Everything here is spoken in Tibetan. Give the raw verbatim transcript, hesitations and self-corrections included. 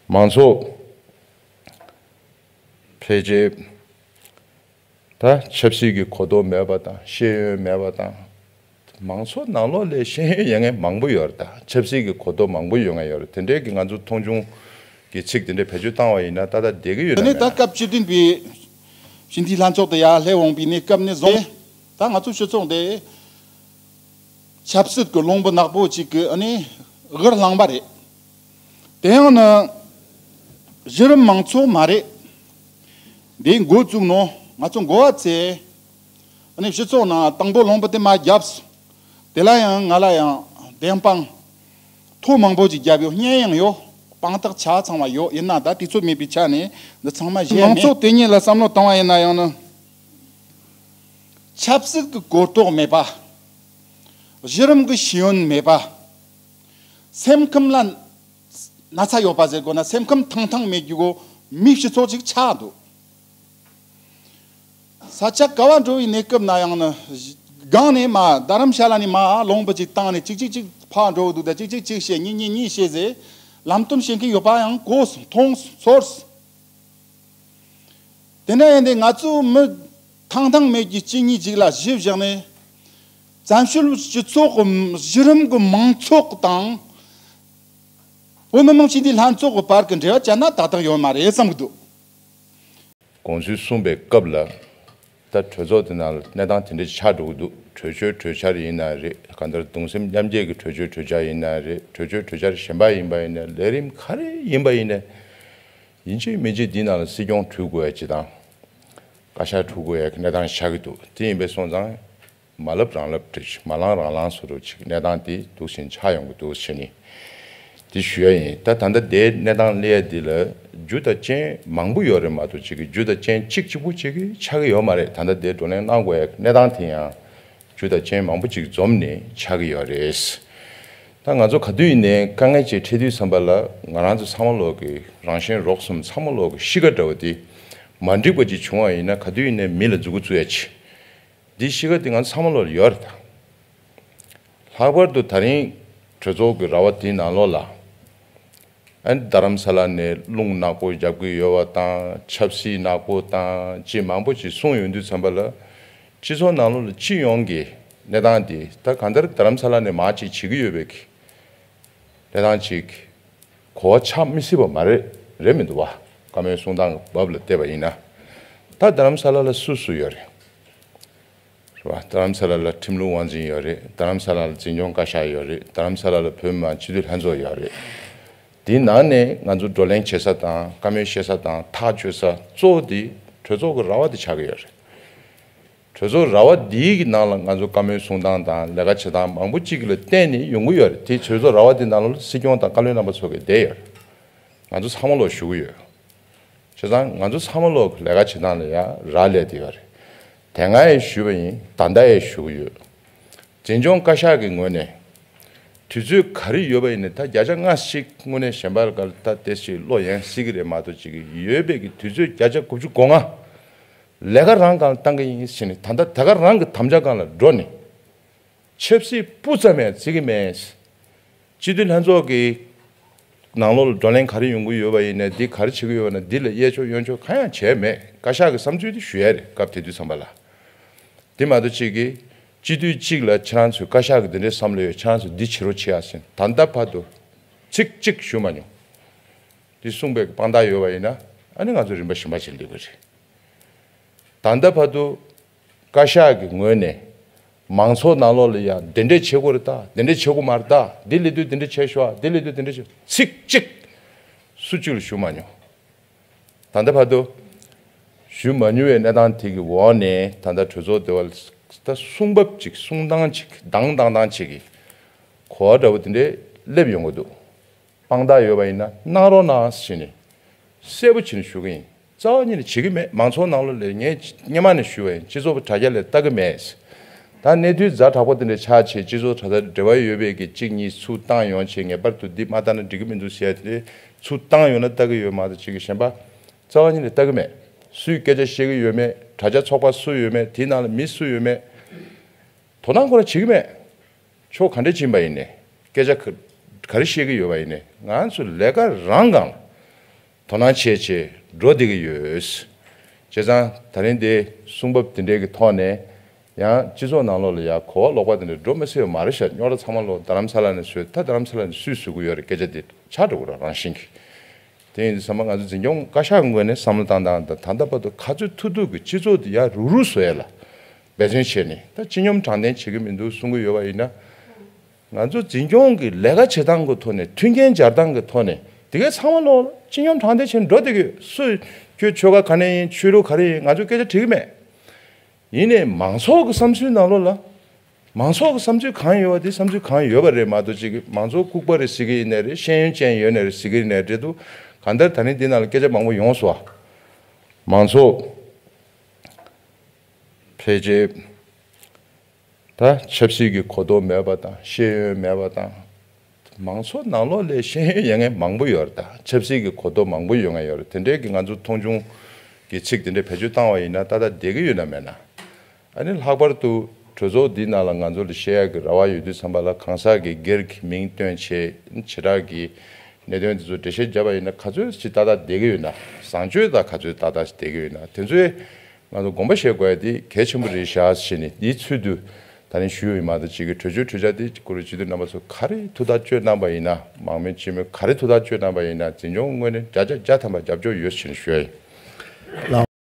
མང་ཚོགས་ཕལ་ཆེར་ད་ཆབ་སྲིད་ཀྱི་གོ་རྟོགས་མེད་པ་དང་ཤེས་ཡོན་མེད་པ་དང་། མང་ཚོགས་ནང་ལོགས་ལ་ཤེས་ཡོན་ཡོད་མཁན་མང་པོ་ཡོད་རེད། ད་ཆབ་སྲིད་ཀྱི་གོ་རྟོགས་མང་པོ་ཡོད་མཁན་ཡོད་རེད། དེ་འདྲའི་གི་ང་ཚོ་མཐོང་ཆུང་གི་ཚིག་དེ་འདྲ་བེད་སྤྱོད་བཏང་བ་ཡིན་ན་ཏག་ཏག་བསྡད་ཀྱི་ཡོད་ན་དེ་ནས་མེད་ད་ན། སྐབས་བཅུ་བདུན་པའི་ཞི་འཐུས་ལྷན་ཚོགས་དེ་ཡར་སླེབས་འོང་པའི་གནས་སྐབས་ནས་བཟུང་ད་ང་ཚོ་སྤྱི་ཚོགས་འདི་ཆབ་སྲིད་ཀྱི་རླུང་བུ་ནག་པོ་ཅིག་གི་ཨ་ནི་འུར་ལངས་པ་རེད། དེ་ཡང་ནི་གཞི་རིམ་མང་ཚོགས་མ་རེད། འདི་འགོ་བཙུགས་ནོ་ང་ཚོ་འགོ་བ་ཚེ། ཨ་ནི་སྤྱི་ཚོགས་ནང་དང་པོ་ལུང་པ་དེ་མ་བརྒྱབ། དེ་ལ་ཡང་ང་ལ་ཡང་བདེན་དཔང་ཐོ་མང་པོ་ཅིག་བརྒྱབ་ཡོད། བརྙན་ཡང་ཡོད། དཔང་རྟགས་ཆ་ཚང་བ་ཡོད། ཡིན་ན་ད་དུས་ཚོད་མེད་པའི་ཆ་ནས་འདི་ཚང་མ་བཤད་མེད། མང་ཚོགས་དེ་ཉིད་ལ་བསམ་བློ་བཏང་བ་ཡིན་ན་ཡང་ནི། ཆབ་སྲིད་ཀྱི་གོ་རྟོགས་མེད་པ། གཞི་རིམ་གྱི་ཤེས་ཡོན་མེད་པ། སེམས་ཁམས་ལ་ན་ཚ་ཡོད་པ་ཟེར་དགོས་ན་སེམས་ཁམས་ཐང་ཐང་མེད་རྒྱུ་གོ་མི་སྤྱི་ཚོགས་ཅིག་ཆགས་འདུག་ས་ཆ་ག་བ་འགྲོ་བའི་གནས་སྐབས་ན་ཡང་ནི་སྒང་ནས་མ་རྡ་རམ་ཤ་ལ་ནས་མ་ལུང་པ་ཅིག་བཏང་ནས་ཅིག་ཅིག་ཅིག་ཕར་འགྲོ་འདུག་ད་ཅིག་ཅིག་ཅིག་བཤད་གཉིས་གཉིས་གཉིས་བཤད་ཟེར་ལམ་སྟོན་བྱེད་མཁན་ཡོད་པ་ཡང་གོ་མཐོང་ཚོར། དེ་འདྲ་ཡིན་དུས་ང་ཚོ་མི་ཐང་ཐང་མེད་ཀྱི་གཅིག་གཉིས་ཅིག་ལ་གཞི་བཞག་ནས་བཙན་བྱོལ་སྤྱི་ཚོགས་ཀྱི་གཞི་རིམ་གྱི་མང་ཚོགས་དང་བོད་མི་མང་སྤྱི་འཐུས་ལྷན་ཚོགས་ཀྱི་བར་གྱི་འབྲེལ་བ་བཅད་ན་ཏག་ཏག་ཡོད་མ་རེད་བསམ་གྱི་འདུག་དགོངས་ཚུལ་གསུངས་པའི་སྐབས་ལ་ད་གྲོས་ཚོགས་དེ་ནང་ལ་གནས་སྟངས་དེ་འདྲ་ཆགས་འགྲོ་གི་འདུག་གྲོས་ཆོད་གྲོས་འཆར་ཡིན་ན་རེད། གང་ལྟར་གདུང་སེམས་མཉམ་སྐྱེད་ཀྱི་གྲོས་ཆོད་གྲོས་འཆར་ཡིན་ན་རེད། གྲོས་ཆོད་གྲོས་འཆར་གཞན་པ་ཡིན་པ་ཡིན་ན་ལས་རིམ་ག་རེ་ཡིན་པ་ཡིན་ན། ཡིན་གཅིག་མིན་གཅིག་འདི་ནང་ལ་སྲིད་སྐྱོང་འཁྲུག་དགོས་ཡ་གཅིག་དང་། བཀའ་ཤག་འཁྲུག་དགོས་ཡ་གི་གནས་སྟངས་ཆགས་ཀྱི་འདུག་དེ་ཡིན་པས་སོང་ཙང་མ་ལབ་རང་ལབ་འགྲིག་མ་ལངས་རང་ལངས་བཟོ་འདྲ་ཅིག་གནས་སྟངས་དེ་འདུག་ཟིན་ཆགས་ཡོང་གི་འདུག་ཟེར་ནས་དེ་ཞུ་ཡ་ཡིན། ད་ད་ལྟ་དེའི་གནས་སྟངས་སླེབས་ཡ་འདི་ལ་རྒྱུ་དང་རྐྱེན་མང་པོ་ཡོད་རེད་མ་གཏོགས་ཅིག་གི་རྒྱུ་དང་རྐྱེན་གཅིག་གཅིག་པུ་ཅིག་གི་ཆགས་ཀྱི་ཡོད་མ་རེད། ད་ལྟ་དེ་བགྲོ་གླེང་གནང་དགོས་ཡ་གི་གནས་སྟངས་དེ་ཡང་རྒྱུ་དང་རྐྱེན་མང་པོ་ཅིག་འཛོམས་ནས་ཆགས་ཀྱི་ཡོད་རེད། ད་ང་ཚོ་ག་དུས་ཡིན་ནའི་དཀའ་ངལ་ཅིག་འཕྲད་དུས་ཙམ་པ་ལ་ང་རང་ཚོ་ཚང་མ་ལོག་གི་རང་གཞན་རོགས་གསུམ་ཚང་མ་ལོག་གི་གཤིས་ཀ་འདྲ་བོ་དེ་མ་འགྲིག་པ་ཅིག་བྱུང་བ་ཡིན་ན་ག་དུས་ཡིན་ནའི་མི་ལ་མཛུབ་གུ་བཙུགས་ཡ་ཆེ། འདི་གཤིས་ཀ་འདི་ང་ཚང་མ་ལོག་ལ་ཡོད་རེད་ད། ལྷག་པར་དུ་ད་རིང་གྲོས་ཚོགས་ཀྱི་ར་བ་འདིའི་ནང་ལོགས་ལ། ཨ་ནི་རྡ་རམ་ས་ལ་ནས་རླུང་ནག་པོ་རྒྱབ་ཀྱི་ཡོད་པ་དང་ཆབ་སྲིད་ནག་པོ་དང་ཅི་མང་པོ་ཅིག་གསུངས་ཡོང་དུས་ཙམ་པ་ལ། སྤྱི་ཚོགས་ནང་ལོགས་ལ་སྤྱི་ཡོངས་ཀྱི་གནས་སྟངས་འདི་ད་གང་ལྟར་རྡ་རམ་ས་ལ་ནས་མར་ཅིག་བྱེད་ཀྱི་ཡོད་པའི་གི་གནས་སྟངས་ཅིག་གོ་བ་ཆགས་མི་སྲིད་པ་མ་རེད། རེད་མི་འདུག་བ། བཀའ་མོལ་གསུང་སྟངས་བབ་ལ་བལྟས་པ་ཡིན་ན། ད་རྡ་རམ་ས་ལ་ལ་སུ་སུ་ཡོད་རེད། རེད་བ། རྡ་རམ་ས་ལ་ལ་ཁྲིམས་ལུགས་དབང་འཛིན་ཡོད་རེད། རྡ་རམ་ས་ལ་ལ་འཛིན་སྐྱོང་བཀའ་ཤག་ཡོད་རེད། རྡ་རམ་ས་ལ་ལ་བོད་མི་མང་སྤྱི་འཐུས་ལྷན་ཚོགས་ཡོད་རེད། དེའི་ནང་ནས་ང་ཚོ་བགྲོ་གླེང་བྱེད་ས་དང་བཀའ་མོལ་བཤད་ས་དང་ཐག་གཅོད་ས་གཙོ་བོ་དེ་གྲོས་ཚོགས་ཀྱི་ར་བ་དེ་ཆགས་ཀྱི་ཡོད་རེད། གྲོས་ཚོགས་ར་བ་འདིའི་གི་ནང་ལ་ང་ཚོ་བཀའ་མོལ་གསུང་སྟངས་དང་ལས་ཀ་བྱེད་སྟངས་མང་པོ་གཅིག་ལ་བརྟེན་ནས་ཡོང་གི་ཡོད་རེད། དེ་གྲོས་ཚོགས་ར་བ་འདི་ནང་ལ་སྲིད་སྐྱོང་དང་བཀའ་བློན་རྣམ་པ་ཚོ་གི་བསྡད་ཡོད་རེད། ང་ཚོ་ཚང་མ་ལོག་ཞུ་གི་ཡོད། བྱས་ཙང་ང་ཚོ་ཚང་མ་ལོག་ལས་ཀ་བྱེད་སྟངས་ལ་ཡང་རག་ལས་བསྡད་ཡོད་རེད། དེ་སྔ་ཡང་ཞུས་པ་ཡིན། ད་ལྟ་ཡང་ཞུ་གི་ཡོད། འཛིན་སྐྱོང་བཀའ་ཤག་གི་ངོས་ནས་དུས་ཚོད་ག་རེ་ཡོད་པ་ཡིན་ནའི་ད་བརྒྱ་ཆ་ལྔ་ཞིག་དངོས་གནས་གཞན་པར་ག་ལ་ད་དེ་ཞིག་བློ་ཡན་སྲིད་ཀྱི་རེད་མ་གཏོགས་ཅིག་ཡོད་པའི་གི་དུས་ཚོད་བརྒྱ་ཆ་དགུ་བཅུ་གོ་ལྔ་ལས་ཀ་རང་སྒང་ལ་བཏང་གི་ཡིན་ཟེར་ནས་ད་ལྟ་ད་ག་རང་གི་དམ་བཅའ་སྒང་ལ་འགྲོ་ནས། ཆབ་སྲིད་སྤུ་ཙམ་ཡང་བརྩི་གི་མེད། སྤྱི་འཐུས་ལྷན་ཚོགས་ཀྱི་ནང་ལོགས་ལ་བགྲོ་གླེང་ག་རེ་ཡོང་གི་ཡོད་པ་ཡིན་ནའི་འདི་ག་རེ་བྱེད་ཀྱི་ཡོད་པ་ན་འདི་ལ་གཡས་ཕྱོགས་གཡོན་ཕྱོགས་གང་ཡང་བྱས་མེད། བཀའ་ཤག་གི་བསམ་ཚུལ་དེ་ཞུ་ཡ་རེད་སྐབས་དེ་དུས་ཙམ་པ་ལ། དེ་མ་གཏོགས་གཅིག་གིས་སྤྱི་འཐུས་གཅིག་ལ་ཁྱེད་རང་ཚོས་བཀའ་ཤག་གི་འདི་འདྲའི་བསམ་བློ་ཡོད་ཁྱེད་རང་ཚོས་འདི་བྱེད་རོགས་བྱེད་ཡ་ཟེར་ད་ལྟ་བར་དུ་ཚིག་གཅིག་ཞུ་མ་མྱོང་། འདི་གསུངས་པའི་དཔང་རྟགས་ཡོད་པ་ཡིན་ན་ཨ་ནི་ང་ཚོ་རིམ་པ་བཞིན་པ་བྱེད་འདོད་ཀྱི་རེད། ད་ལྟ་བར་དུ་བཀའ་ཤག་གི་ངོས་ནས་མང་ཚོགས་ནང་ལོགས་ལ་ཡང་འདི་འདྲས་བྱེད་དགོས་རེད་ད། འདི་འདྲས་བྱེད་དགོས་མ་རེད་ད། འདི་ལས་དུས་འདི་འདྲས་བྱས་ཤོག་འདི་ལས་དུས་འདི་འདྲས་བྱས། ཚིག་གཅིག་སུ་གཅིག་ལ་ཞུ་མ་མྱོང་། ད་ལྟ་བར་དུ་ཞུ་མ་མྱོང་བའི་གནས་སྟངས་དེ་གི་འོག་ནས་ད་ལྟ་གྲོས་ཚོགས་དེ་བ་ད་གསུང་བབ་ཅིག་གསུང་སྟངས་ཅིག་དང་དང་དང་ཅིག་གི་གོ་བ་འདྲ་བོ་དེ་འདྲས་སླེབས་ཡོང་གི་འདུག་དཔང་རྟགས་ཡོད་པ་ཡིན་ན་གནང་རོགས་གནང་ཞེས་ནས་གསལ་པོ་བྱས་ནས་ཞུ་གི་ཡིན། རྩ་བ་ཉིད་ནས་བྱེད་ཀྱི་མེད། མང་ཚོགས་ནང་ལོགས་ལ་ངས་སྔོན་མ་ནས་ཞུ་བ་ཡིན། སྤྱི་ཚོགས་དྲ་རྒྱ་ལ་ལྟ་གི་མེད། ད་གནས་ཚུལ་ཛ་དྲག་པོ་དེ་འདྲ་ཆགས་བྱས་སྤྱི་ཚོགས་དྲ་རྒྱ་འབྲེལ་བ་ཡོད་པའི་གི་གཅིག་གཉིས་ཚུར་བཏང་ཡོང་བྱས་ངེས་པར་དུ་འདི་མ་བཏང་ན་འགྲིག་གི་མི་འདུག་ཟེར་ཡ་དེ་ཚུར་བཏང་ཡོང་ན་ལྟ་གི་ཡོད་མ་གཏོགས་གཅིག་གི་གཞན་པ་རྩ་བ་ཉིད་ནས་ལྟ་གི་མེད། སུས་སྐད་ཆ་བཤད་གི་ཡོད་མེད། དྲ་རྒྱ་ཚོགས་པ་སུ་ཡོད་མེད། དེའི་ནང་ལ་མི་སུ་ཡོད་མེད། དོ་སྣང་ཁོ་རང་བྱེད་ཀྱི་མེད། ཕྱོགས་ག་འདྲ་ཕྱིན་པ་ཡིན་ནའི་སྐད་ཆ་ག་ག་རེ་བཤད་ཀྱི་ཡོད་པ་ཡིན་ནའི་ང་ཚོ་ལས་ཀ་རང་སྒང་ལ་ དོ་སྣང་བྱས་བྱས་འགྲོ་བསྡད་ཀྱི་ཡོད། བྱས་ཙང་ད་རིང་འདི་གསུང་བབ་དེ་འདྲའི་གི་ཐོག་ནས་ཡང་སྤྱི་ཚོགས་ནང་ལོགས་ལ་ཡང་གོ་བ་ལོག་པ་དེ་འདྲ་འགྲོ་མི་སྲིད་པ་མ་རེད་ཤག་རྙོག་དྲ་ཚང་མ་ལོག་རྡ་རམ་ས་ལ་ནས་བཟོས། ད་རྡ་རམ་ས་ལ་ནས་སུས་བཟོ་གི་ཡོད་རེད། སྐད་ཆ་དེ་ཆགས་འགྲོ་གི་རེད་རང་བཞིན་གྱིས། དེ་ཡིན་དུས་ཚང་མ་ང་ཚོ་འཛིན་སྐྱོང་བཀའ་ཤག་གི་ངོས་ནས་བསམ་བློ་བཏང་སྟངས་དང་། ད་ལྟ་བར་དུ་ག་ཚོད་ཐུབ་ཐུབ་ཀྱིས་སྤྱི་ཚོགས་དེ་ཡར་རུག་རུག་བཟོ་ཡས་ལ་འབད་བརྩོན་བྱས་ནས། ད་སྤྱི་སྙོམས་དྲང་བདེན་བྱེད་ཀྱི་མི་འདུག་གསུང་གི་ཡོད་པ་ཡིན་ན། ང་ཚོ་འཛིན་སྐྱོང་གི་ལས་ཀ་བྱེད་སྟངས་ཀྱི་ཐོག་ནས། མཐུན་རྐྱེན་སྦྱར་སྟངས་ཀྱི་ཐོག་ནས། དེ་གའི་ཚང་མ་ལོག་སྤྱི་སྙོམས་དྲང་བདེན་བྱས་ནས་འགྲོ་བསྡད་ཀྱི་ཡོད། སུ་ཁྱོད་ཆོལ་ཁ་ག་ནས་ཡིན། ཆོས་ལུགས་ག་རེ་ཡིན། ང་ཚོས་སྐད་ཆ་དྲི་གི་མེད། ཡིན་ནའི་མང་ཚོགས་ཀྱི་བསམ་ཚུལ་ནང་ལོགས་ལ། མང་ཚོགས་ཀྱི་བསམ་ཚུལ་གང་ཡོད་པ་དེ་བསམ་ཚུལ་གང་ཡོད་པ་རེད་མ་གཏོགས། ཅིག་གིས་མང་ཚོགས་ལྐུགས་པ་རེད་ཟེར་གྱི་ཡིན་ནའི་རེད། ཤེས་ཡོན་ཅན་ཡོད་ནའི་རེད་ཟེར་གྱི་ཡིན་ནའི་རེད། འདུག་གང་ལྟར་ད་ནི་འདི་ནང་ལ་སྐད་ཆ་མང་པོ་ཡོང་སོང་བ། མང་ཚོགས་ཕལ་ཆེར་ད་ཆབ་སྲིད་ཀྱི་གོ་རྟོགས་མེད་པ་དང་། ཤེས་ཡོན་མེད་པ་དང་། མང་ཚོགས་ནང་ལོགས་ལ་ཤེས་ཡོན་ཡོད་མཁན་མང་པོ་ཡོད་རེད། ད་ཆབ་སྲིད་ཀྱི་གོ་རྟོགས་མང་པོ་ཡོད་མཁན་ཡོད་རེད། དེ་འདྲའི་གི་ང་ཚོ་མཐོང་ཆུང་གི་ཚིག་དེ་འདྲ་བེད་སྤྱོད་བཏང་བ་ཡིན་ན་ཏག་ཏག་བསྡད་ཀྱི་ཡོད་ན་མེད་ན། ཨ་ནི་ལྷག་པར་དུ་གྲོས་ཚོགས་འདི་ནང་ལ་ང་ཚོ་ལ་བཤད་ཡག་གི་རེ་བ་ཡོད་དུས་ཙམ་པ་ལ། གང་ཟག་གི་སྒེར་གྱི་མིང་བཏོན་བྱས་བྱེ་བྲག་གི་གནད་དོན་དེ་ཚོ་འགྲེལ་བཤད་བརྒྱབ་པ་ཡིན་ན། ག་ཚོད་ཅིག་ཏག་ཏག་བསྡད་ཀྱི་ཡོད་ན། བཟང་སྤྱོད་དང་ག་ཚོད་ཏག་ཏག་ཅིག་བསྡད་ཀྱི་ཡོད་ན། དེ་ཚོའི་ང་ཚོ་དགོངས་པ་བཞེས་དགོས་ཡ་དེ་གལ་ཆེན་པོ་རེད་ཤག་ཟེར་ནས། འདིའི་ཚུལ་དུ་ད་ནི་ཞུས་ཡོད་མ་གཏོགས། ཅིག་གི་གྲོས་ཆོད་གྲོས་འཆར་དེ་གུ་རུ་སྤྱི་འཐུས་རྣམ་པ་ཚོ་ག་རེ་ཐུགས་ཐག་གཅོད་གནང་པ་ཡིན་ན། མང་མོས་སྤྱི་མོས་ག་རེ་ཐུགས་ཐག་གཅོད་གནང་པ་ཡིན་ན། འཛིན་སྐྱོང་ངོས་ནས་བརྒྱ་ཆ་བརྒྱ་ཐམ་པ་རྒྱབ་སྐྱོར་ཡོད་ཟེར་ནས་ཞུ་ཡ་ཡིན།